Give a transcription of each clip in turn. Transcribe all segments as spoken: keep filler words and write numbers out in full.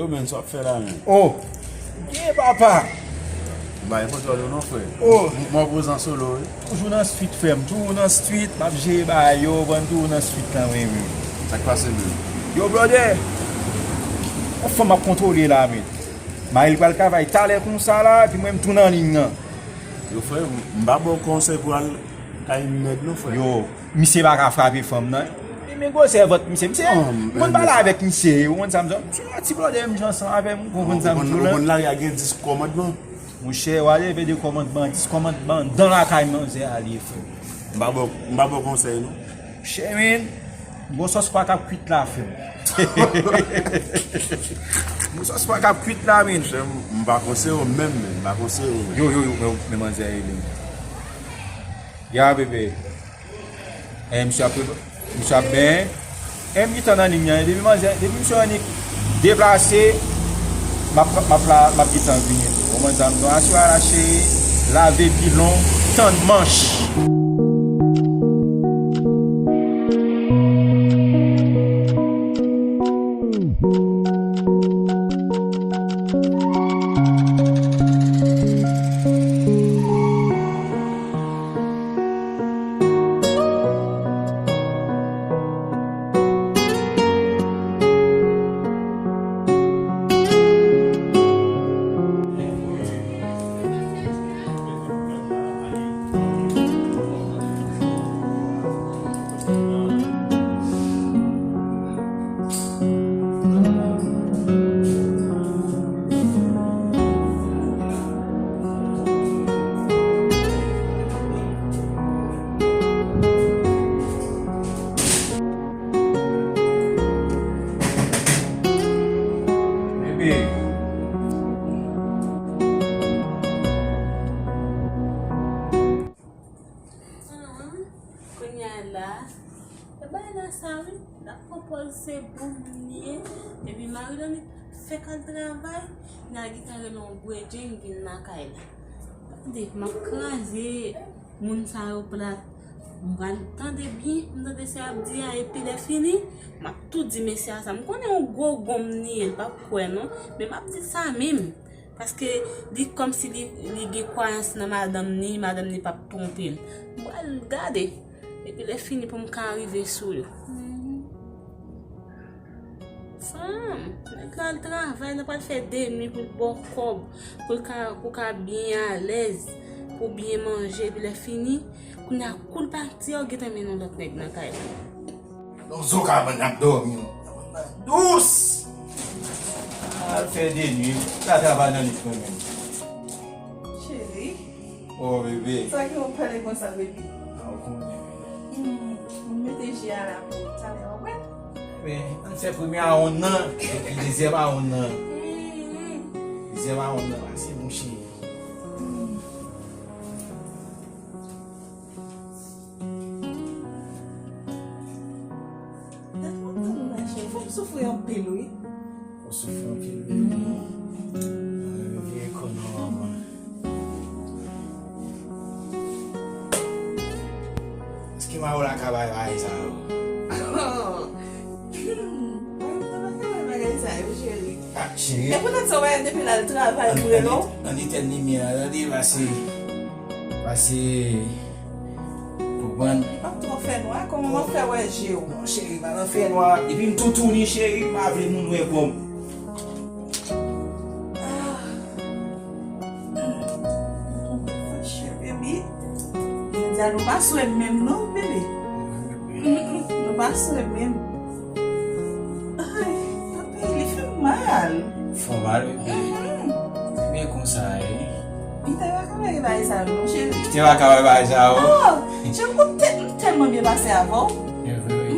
Men, sa w ap fè la, men? Oh! Gen papa! M bay kontwòl ou non, frè. Oh! M, m wè w prezan solo, wi. Toujou nan street, frè m. Toujou nan street. M ap jere bagay yo, ban toujou nan street la, men, men. Sa k pase, men? Yo, brother! Yon fanm ap kontwole la, men. Mari l pral travay talè konsa la, epi mwen, m tou nan liy nan. Yo, frè, m, m pa ba w konsèy pou al kay nèg, non, frè. Yo, misye pa ka frape fanm nan. Men, men gwosè vant misye. Misye, non, m konn pale avèk misye, ou konn sa m di w. Misye yon ti brother, m jan san avè m, ou konprann sa m di w la. Ou konn lari a gen dis kòmandman. Monchè, w a leve de kòmandman, dis kòmandman, dan lakay manzè a li ye, frè. M pa ba w, m pa ba w konsèy, non. Monchè, men, gon sòs pa k ap kwit la, frè m. Gon sòs pa k ap kwit la, men. Monchè, m, m pa konseye w menm, men. M pa konseye w menm. Yo, yo, yo, men, men manzè rele m. Ya, bebe. Eh, misye ap, misye ap benyen. Eh, m gentan nan liy nan. Depi manzè, depi misye annik deplase, m ap, m ap la, m ap gentan vini. Ou konprann sa m di w? Aswè a la, cheri, lave pilon, tann manch. Bebe. Ahn, kounye a la, e bay la sa wi, l ap pran pòz se bon moun li ye, epi mari l annik fèk al travay, kounye a gentan rele yon gwo djeng vin lakay la. Tande, m ap kraze moun sa yo plat. M pral tande byen, m tande sa y ap di a, epi lè fini, m ap tou di mesye a sa. M konnen yon gwo gonm li ye, l p ap kwè non, men m ap di sa menm. Paske li kòmsi li, li gen kwayans nan madanm ni, madanm ni p ap twonpe l. M pral gade. Epi lè fini pou m ka rive sou yo. Fanm, nèg la al travay, l pral fè de nwi pou l ba w kòb, pou l ka, pou w ka byen alèz, pou w byen manje, epi lè fini, kounye a kou l pati a, w gentan mennen yon lòt nèg nan kay la. Donzo kabann ap dòmi, non. Dous! Al fè de nwi, ta travay nan nèt mwen menm. Cheri. Oh, bebe. Sa ki w ap pale konsa, bebe? Ah, ou konnen, bebe. Hmm, m mete je a la pou ou talè, w ap wè. Men, ann fè premye a on nan, epi dezyèm a on nan. Hmm. Dezyèm a on nan, pase, monchè. Hmm. Tèt mwen tann la, cheri. Fò m soufri anpil, wi. Ou soufri anpil, bebe. Mwen vye ekonom. Èske Mawola ka bay bagay sa yo? Mawola ka bay bagay sa yo, cheri. Ah, cheri. E poutèt sa w wè depi l al travay, m rele w. Ann etèn limyè a, tande, pase, pase, konprann. Li p ap twò fè nwa, kòman m ap fè wè je w? Non, cheri, pa nan fè nwa. Epi m toutouni, cheri, m pa vle moun wè kò m. Ah. Fache, baby. Jodi a nou pa sou menm non, bebe. Nou pa sou menm. Ay, papi, li fè m mal. Fè w mal, bebe. Mhm. Se byen konsa, wi. Li te pa ka bay bagay sa yo, non, cheri. Li te pa ka bay bagay sa yo. Oh, cheri, ou te, m tèlman byen pase avè w. E vre, wi.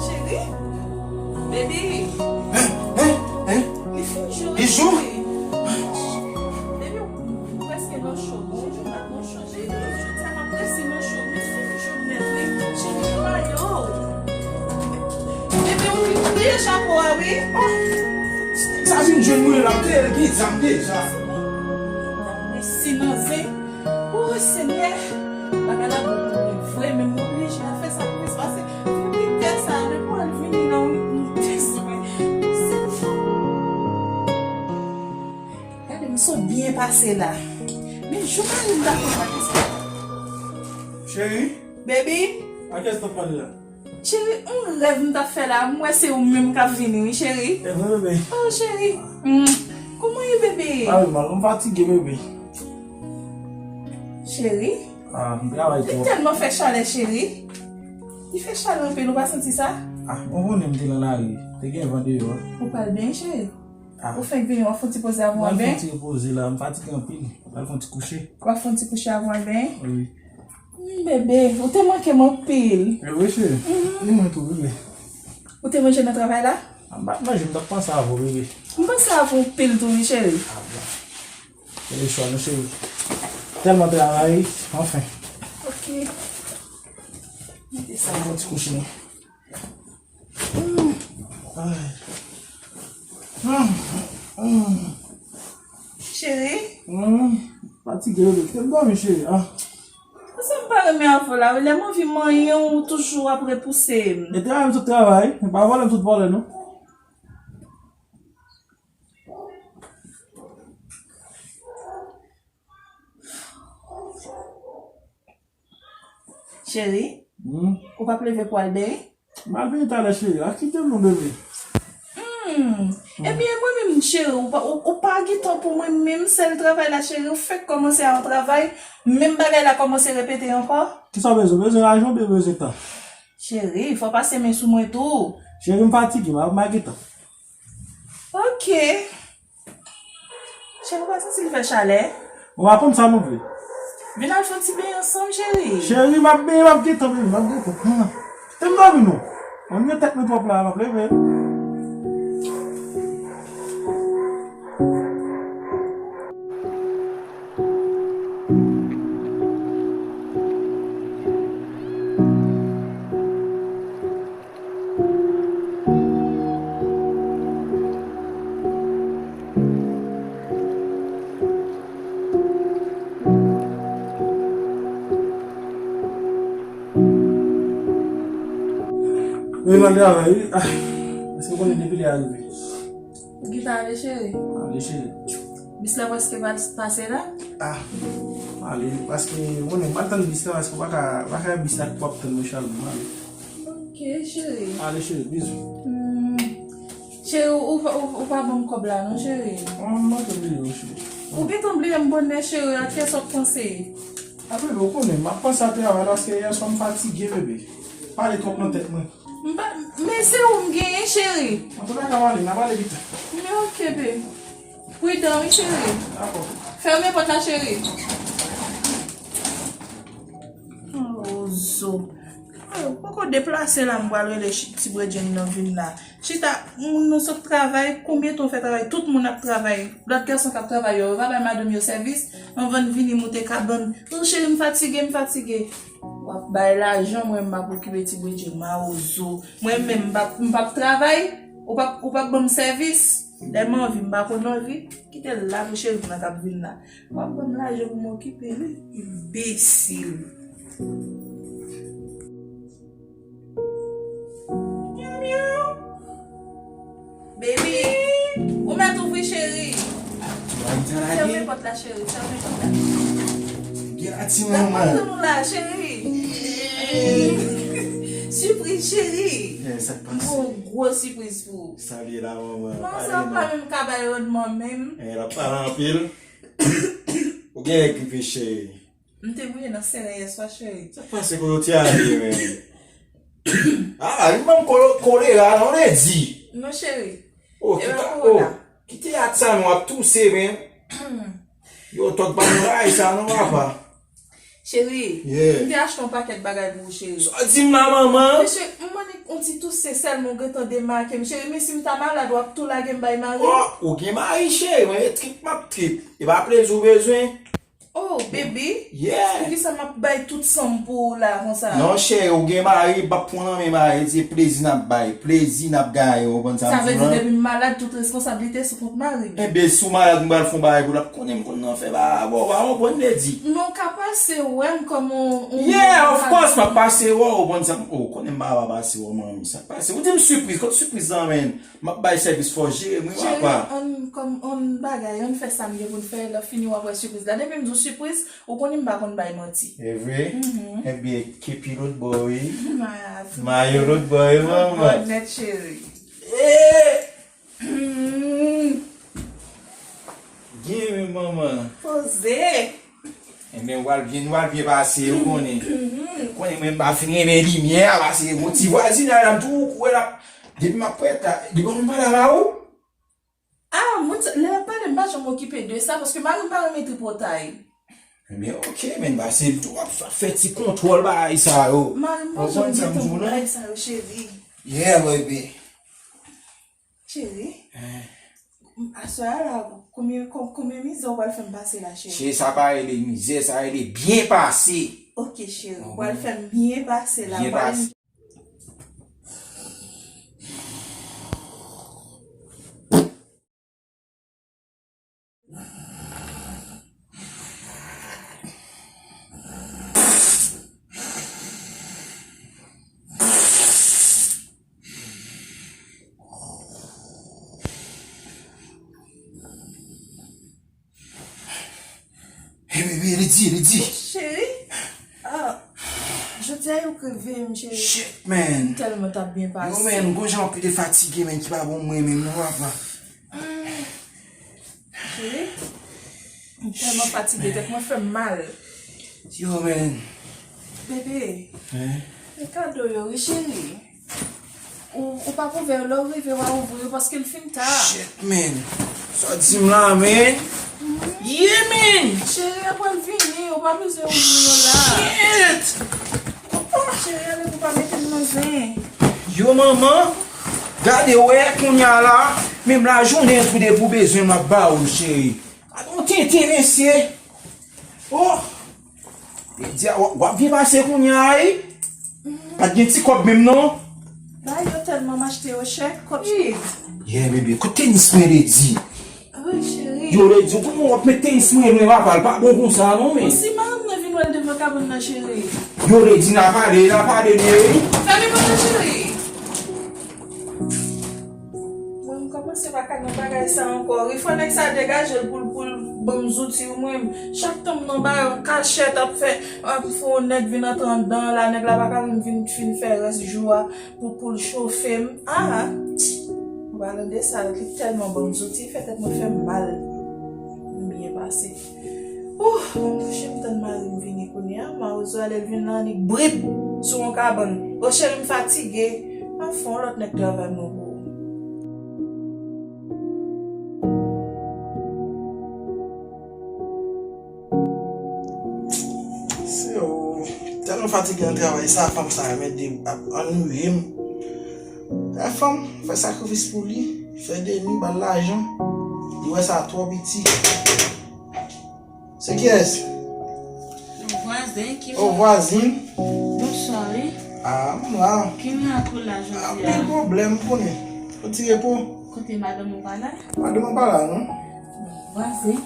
Cheri, baby. Hein? Hein? Hein? Li fin jou, li jou? Baby, ou prèske nan cho. Ou chanje. Jodi a m ap resi nan cho, men se jou nèt, wi. Cheri, travay yo. Bebe, ou Vin jwenn mwen la, m te di l gen zam deja. Mesi nan zen. O Senyè, bagay la bon pou mwen vre, men m oblije fè sakrifis pase. Pou pita sa, depi w al vini la, ou bezwen. Gade, m sot byen pase la. Men jou mari m ta konn pa kisa. Cheri? Baby? A kiyès t ap pale la? Cheri, yon rèv m t ap fè la, m wè se ou menm k ap vini, wi, cheri. E vre, bebe? Oh, cheri. Mm. Kòman w ye, bebe? Ah, wi, mal, m fatige, bebe. Cheri? Ah, m travay twòp. Li tèlman fè chalè, cheri. Li fè chalè anpil, ou pa santi sa? Ah, bon, konnen m te nan lari. Te gen van deyò. Ou pral benyen, cheri? Ah. Ou fenk vini, w ap fè yon ti poze avan w al benyen? M al fè yon ti repoze la, m fatige anpil. M al fè yon ti kouche. W ap fè yon ti kouche avan w al benyen? Wi. Hmm, bebe, ou te manke m anpil. E vre, cheri? Mhm. E mwen tou, bebe. Ou te manje nan travay la? Ah, m pa t manje, m t ap panse avè w, bebe. M panse avè w anpil tou, wi, cheri. Ah, bon. E chwa nou, cheri. Tèlman travay, anfen. Ok. Mete sa. Yon ti kouche. Mm. Ay. Mm. Mm. Cheri? Mm. Fatige, bebe. Kite m dòmi, cheri. Ah. Sa m pa renmen avè w la, wi. Lè m anvi manyen w, ou toujou ap repouse m. E travay m tout travay. E pa vòlè m tout vòlè, non. Cheri, hmm? Ou p ap leve pou al benyen? M al benyen talè, cheri. A kite m non, bebe. Hmm. Ebyen, mwen menm, cheri, ou pa, ou, ou pa gen tan pou mwen menm, sèl travay la, cheri. Ou fèk kòmanse a yon travay, menm bagay la kòmanse repete ankò. Kisa w bezwen? Bezwen lajan oubyen bezwen tan? Cheri, fò w pase men sou mwen tou. Cheri, m fatige, m ap, m pa gen tan. Ok. Cheri, ou pa santi l fè chalè? Ou pa konn sa non plis. Vin al fè yon ti benyen ansanm, cheri. Cheri, m ap benyen, m ap gentan, bebe, m ap gentan. Ah. Kite m dòmi non. Mwen, men tèt mwen twòp la, m ap leve. Wi, m al travay, wi. Ah, èske w konnen depi lè a rive? Ou gentan ale, cheri? Ale, cheri. Bis la prèske pa pase la? Ah, ale, paske, ou konnen, m pa tann bis la, paske w pa ka, w pa ka bis la k w ap tann mwen chalman, ale. Ok, cheri. Ale, cheri, bizou. Hmm. Cheri, ou, ou, ou, ou pa ban m kòb la, non, cheri? Mwen, mwen te bliye w, cheri. Ou gentan bliye m bonè, cheri, a kiyès w ap panse? A, bebe, ou konnen, m ap panse a travay la, paske yè swa m fatige, bebe. Pale twòp nan tèt mwen. M pa, men se ou m genyen, cheri. Antouka, n a pale, n a pale pita. Men ok, bebe. Pridan, wi, cheri. Dakò. Fèmen pòt la, cheri. Oh, zo. Ay, ou poko deplase la, m pral rele chi-, ti bredjenn nan vin la. Chita, moun nou sot travay, konbyen tan w fè travay? Tout moun ap travay. Lòt gason k ap travay yo, yo pa bay madanm yo sèvis. Anvan n vini moute kabann. Non, cheri, m fatige, m fatige. W ap bay lajan, mwen, m ap okipe ti bredjenn, mawozo. Mwen menm, m p ap, m p ap travay, ou p ap, ou p ap ban m sèvis. Lè m anvi, m pa konn anvi. Kite l la, tou cheri m nan k ap vin la. W ap ban m lajan pou m okipe li. Enbesil. Myaw, myaw. Baby, ou mèt ouvri, cheri. Fèmen pòt la, cheri. Fèmen pòt la. Gen la, ti manman. N ap tann ou la, cheri. Sipriz, cheri. Eh, sa k pase? Gon gwo sipriz pou ou. Sa l ye la, manman? Non, sa pa menm ka bay randman menm. Eh, l ap pale anpil. Ou gen ekipe, cheri. M te mouye nan seren yè swa, cheri. Sa k pase, kote w te ale, men? Ah, li ban m kolo-, kolera, non, lè di. Non, cheri. Oh, e kite, oh, kite at sa, non, w ap touse, men. Yo, tòt pa nan bagay sa, non, papa. Cheri, yeah, m te achte yon pakèt bagay pou ou, cheri. Sa w di m la, manman? Men cheri, m annik yon ti touse sèlman, ou gentan demake m, cheri. Men si m ta malad, w ap tou lage m bay mari m? Oh, ou gen mari, cheri, mwen, e trip m ap trip. E pa plezi w bezwen? Oh, baby. Yeah. Poukisa m ap bay tout san m pou ou la konsa? Non, cheri, ou gen mari, m p ap pran nan men mari, se plezi n ap bay, plezi n ap gaye, ou konprann sa m di w lan? Sa vle di depi m malad, tout responsablite sou kont mari m. Enben, si w malad, m pral fè yon bagay pou l ap konnen m konn nan fè bagay avè w, pa konprann, lady. Men w ka pase wè m kòm yon, yon... Yeah, of course, m ap pase wè w, ou konprann sa m, ou konnen m pa ka pa pase wè w, manmi, sa k pase? Ou di m sipriz, kot sipriz lan, menn? M ap bay sèvis, fò w jere m, wi, papa. Cheri, ann kòm, ann bagay, ann fè sa n gen pou n fè, lè fini w ap wè sipriz la. Depi m di w sipriz, ou konnen m pa konn bay manti. E vre? Mhm. Ebyen, kepi lòt bò, wi. Mayo lòt bò, wi, manman. Lòt bò nèt, cheri. Eh! Hmm. Gen, wi, manman. Poze. Enben, w al byen, w al byen pase, ou konnen. Konnen mwen m pa fin renmen limyè a, pase yon ti vwazinay la, m tou kou wè l ap, depi m ap prèt la, li pa konn pale avè ou? Ah, moun sa, lè l ap pale, m pa janm okipe de sa, paske mari m pa renmen tripotay. Enben, oke, men pase m tou ap fè ti kontwòl bagay sa yo. Mari m pa janm gen tan pou bagay sa yo, cheri. Yeah, baby. Cheri, aswè a la, konbyen, kon-, konbyen mizè w pral fè m pase la, cheri? Cheri, sa pa rele mizè, sa rele byen pase. Oke, cheri, w pral fè m byen pase la. Byen pase. Hey, baby, lady, lady. Cheri, ah, jodi a yo kreve m, cheri. Shit, man. M tèlman t ap byen pase. Yo, man, gon jan w ap pete fatige, man, ki pa bon mwen menm, non, papa. Cheri, m tèlman fatige, tèt mwen fè m mal. Yo, man. Bebe, men kado yo, wi, cheri. Ou, ou p ap ouvè yo, lè w rive, w a ouvri yo, paske l fin ta. Shit, man. Sa w di m la, man? Yeah, man. Cheri, yo pral vini, ou pa bezwen ouvri yo la. Shit. Cheri, ale pou pa mete m nan zen. Yo, manman, gade wè kounye a la, menm lajounen tou depi w bezwen m ap ba ou l, cheri. Gade yon tenten, mesye. Oh! Li di a, w ap, w ap byen pase kounye a, wi. Pa t gen ti kòb menm, non. Bagay yo tèlman m achte yo chè, kòb chè. Yeah, baby, kote tenis mwen, lady? Wi, cheri. Yo, lady, ou konprann w ap met tenis mwen lwen papa l, pa bon konsa non, men. Bon, si mari mwen vin wè l devan kabann nan, cheri. Yo, lady, n a pale, n a pale, men wi. Fèmen pòt la, cheri. Mwen, m kòmanse pa ka nan bagay sa ankò. Wi, fò nèg sa degaje l pou l, pou l ban m zouti, wi, mwen. Chak tan m nan bagay, yon kachèt ap fè, ap fè yon nèg vin antre anndan la, nèg la pa ka menm vin fin fè rès jou a. Pou, pou l chofe m. Ah! An palan de sa, li tèlman ban m zouti, fè tèt mwen fè m mal. M byen pase. Ouh! Mwen kouche, m tann mari m vini kounye a. Mawozo a, lè l vin la, annik brip sou yon kabann. O cheri, m fatige. M ap fè yon lòt nèg travay mwen pou ou. Se ou tèlman fatige nan travay sa, fanm sa renmen de ap annuiye m. Lè fanm fè sakrifis pou li, fè de nwi, ba l lajan, li wè sa twò piti. Se kiyès? Yon vwazen ki... Oh, vwazin. Bonswa, wi. Ah, m la. Ki miracle la jodi a? Ah, anpil pwoblèm, ou konnen. Yon ti repo. Kote madanm ou pa la? Madanm mwen pa la, non. Vwazen.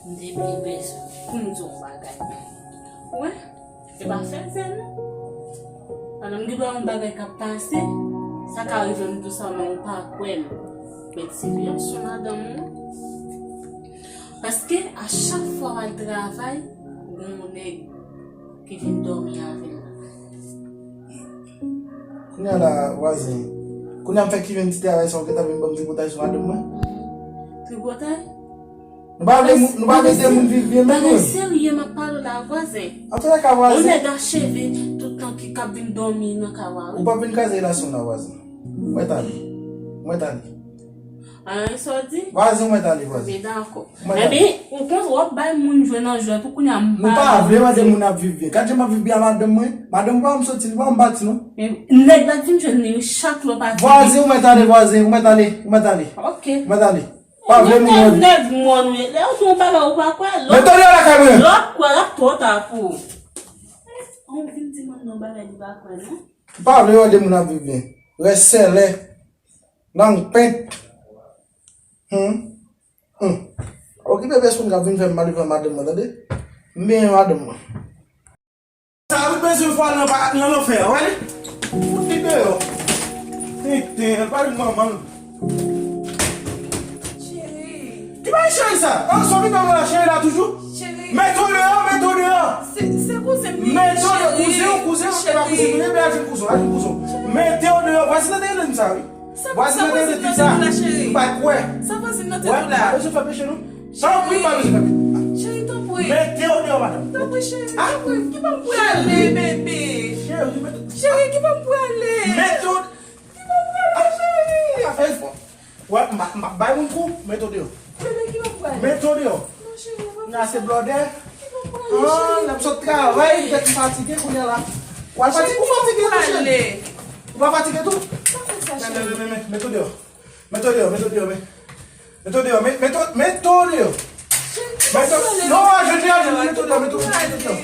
M te byen bezwen pou m di w yon bagay. Wè, se pa fèzè non. Pandan m gen dwa yon bagay k ap pase, sa ka rive m tou sèlman ou pa kwè m. Met siveyans sou madanm ou. Paske a chak fwa w al travay, ou gen yon nèg ki vin dòmi avè l la. Kounye a la, vwazen. Kounye a m fèk rive m ti travay sa, ou gentan vin ban m tripotay sou madanm mwen? Tripotay? Nou pa vle moun, nou pa vle de moun viv byen menm. Bagay serye m ap pale w la, vwazen. Antoulèka, vwazen. Yon nèg acheve tout tan ki k ap vin dòmi nan kay ou a, wi. Ou p ap vin kraze relasyon m nan, vwazen. Mwen t ale. Mwen t ale. An, sa w di? Vwazen, mwen t ale, vwazen. Ebyen, dakò. Ebyen, ou konn w ap bay moun jwe nan jwèt ou, kounye a m pa vle. Nou pa vle mande moun ap viv byen. Gad jan m ap viv byen a madanm mwen. Madanm pa m soti, li pa m bati, non. Men nèg la di m jwenn li, wi, chak lè w pati. Vwazen, ou mèt ale, vwazen, ou mèt ale, ou mèt ale. Ok. Ou mèt ale. Pa vle moun yo. Nèg mòn, wi. Lè yo di yon bagay ou pa kwè, lòt, lòt kwè, l ap twò ta pou ou. Ou vin di moun nan bagay li pa kwè, non? Pa vle yo de moun ap viv byen. Rès sèlè. Lang pent. Hmm. Hmm. Okipe pèsonn k ap vin fè m mal devan madanm mwen, tande? M benyen madanm mwen. Sa wi bezwen fwa nan pa nan lanfè, wè li? Fout li deyò. Tenten, pa vin manman l. Cheri. Ki bagay cheri sa? An, sou ki bagay la cheri la toujou? Cheri. Mete w deyò, mete w deyò. Se, se kouzen m li, cheri. Mete w deyò, kouzen w, kouzen w, se pa kouzen m li, men al jwenn kouzen w, al jwenn kouzen w. Mete w deyò, vwazin nan te rele m sa wi. Vwazin nan te rele m sa. M pa kwè. Sa vwazin nan te di w la? Wè, m pa bezwen fè peche non. Tanpri, m pa bezwen fè peche. Cheri, tanpri. Mete w deyò, madanm. Tanpri, cheri, tanpri. Ki bò m prale, bebe? Cheri, mete. Cheri, ki bò m prale? Mete w. Ki bò m prale, cheri? Pa fè efò. Wè, m ap, m ap bay moun kou, mete w deyò. Bebe, ki bò m prale? Mete w deyò. Non, cheri, pa fè sa. N a se blòdè. Ki bò m prale, cheri? N ap sot travay, tèt m fatige kounye a la. W al fatige, ou fatige tou, cheri. Ou pa fatige tou? Pa fè sa, cheri. Men, men, men, men, mete w deyò. Mete w deyò, mete w deyò, men. Mete w deyò, men, mete w, mete w deyò. Cheri, ki bò m prale? Non, al jwenn li, al jwenn li, mete w deyò, mete w, mete w deyò.